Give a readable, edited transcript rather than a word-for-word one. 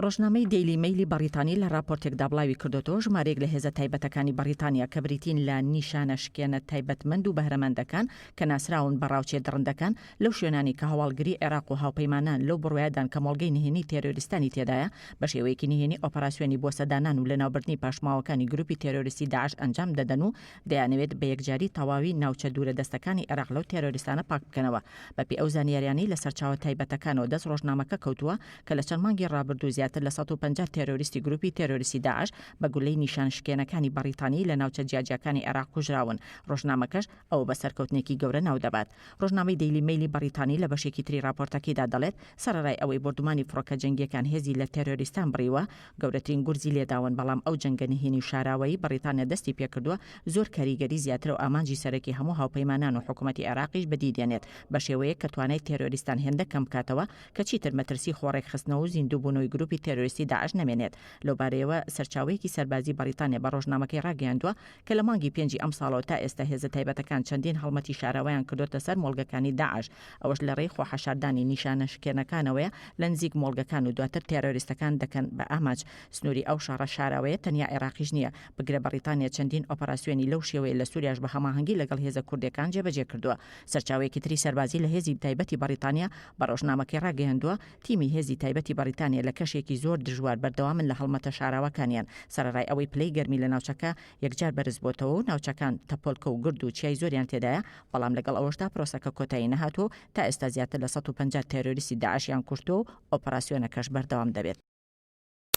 ڕۆژنامەی دەیلی مەیلی بەڕیتانی لە ڕاپۆرتێکدا بڵاوی کردۆتەوە، ژمارەیەک لە هێزە تایبەتەکانی بەڕیتانیا کە بریتین لە نیشانە شکێنە تایبەتمەند و بەهرەمەندەکان کە ناسراون بە ڕاوچیە دڕندەکان لەو شوێنانەی کە هەواڵگری عێراق و هاوپەیمانان لەو بڕوایەدان کە مۆڵگەی نهێنی تێرۆریستانی تێدایە بە شێوەیەکی نهێنی ئۆپەراسیۆنی بۆسەدانان و لەناوبردنی پاشماوەکانی گروپی تێرۆریستی داعش ئەنجام دەدەن و دەیانەوێت بە یەکجاری تەواوی ناوچە دوورە دەستەکانی عێراق لەو تێرۆریستانە پاک بکەنەوە. بەپێی ئەو زانیاریانەی لە سەرچاوە تایبەتەکانەوە دەست ڕۆژنامەکە کەوتووە کە لە چەند مانگی ڕابردوو زیاتر لە 150 تێرۆریستی گروپی تێرۆریستی داعش بە گولەی نیشان شکێنەکانی بەڕیتانی لە ناوچە جیاجیاکانی عێراق کوژراون، ڕۆژنامەکەش ئەوە بە سەرکەوتنێکی گەورە ناودەبات. ڕۆژنامەی دەیلی مەیلی بەڕیتانی لە بەشێکی تری ڕاپۆرتەکەیدا دەڵێت، سەرەڕای ئەوەی بۆردومانی فڕۆکە جەنگییەکان هێزی لە تێرۆریستان بڕیوە، گەورەترین گورزی لێداون، بەڵام ئەو جەنگە نهێنی و شاراوەیی بەڕیتانیا دەستی پێکردووە زۆر کاریگەری زیاترە و ئامانجی سەرەکی هەموو هاوپەیمانان و حکومەتی عێراقیش بەدی دێنێت بە شێوەیەک کە توانای تێرۆریستان هێندە کەم بکاتەوە کە چیتر مەترسی خۆڕێکخستنەوە و زیندووبوونەوەی گروپی تێرۆریستی داعش نەمێنێت. لەوبارەیەوە سەرچاوەیەکی سەربازی بەڕیتانیا بە ڕۆژنامەکەی ڕاگەیاندووە کە لە مانگی پێنجی ئەمساڵەوە تا ئێستا هێزە تایبەتەکان چەندین هەڵمەتی شاراوەیان کردۆتە سەر مۆڵگەکانی داعش، ئەوەش لە ڕێی خۆحەشاردانی نیشانە شکێنەکانەوەیە لە نزیک مۆڵگەکان و دواتر تێرۆریستەکان دەکەن بە ئامانج. سنووری ئەو شەڕە شاراوەیە تەنیا عێراقیش نییە، بگرە بەڕیتانیا چەندین ئۆپەراسیۆنی لەو شێوەیە لە سووریاش بە هەماهەنگی لەگەڵ هێزە کوردییەکان جێبەجێ کردووە. سەرچاوەیەکی تری سەربازی لە هێزی تایبەتی بەڕیتانیا بە ڕۆژنامەکەی ڕاگەیاندووە، تیمی هێزی تایبەتی بەڕیتانیا لە کەشێکی زۆر دژوار بەردەوامن لە هەڵمەتە شاراوەکانیان، سەرەڕای ئەوەی پلەی گەرمی لە ناوچەکە یەکجار بەرزبۆتەوە و ناوچەکان تەپۆلکە و گرد و چیای زۆریان تێدایە، بەڵام لەگەڵ ئەوەشدا پرۆسەکە کۆتایی نەهاتووە و تا ئێستا زیاتر لە 150 تێرۆریستی داعشیان کوشتووە و ئۆپەراسیۆنەکەش بەردەوام دەبێت.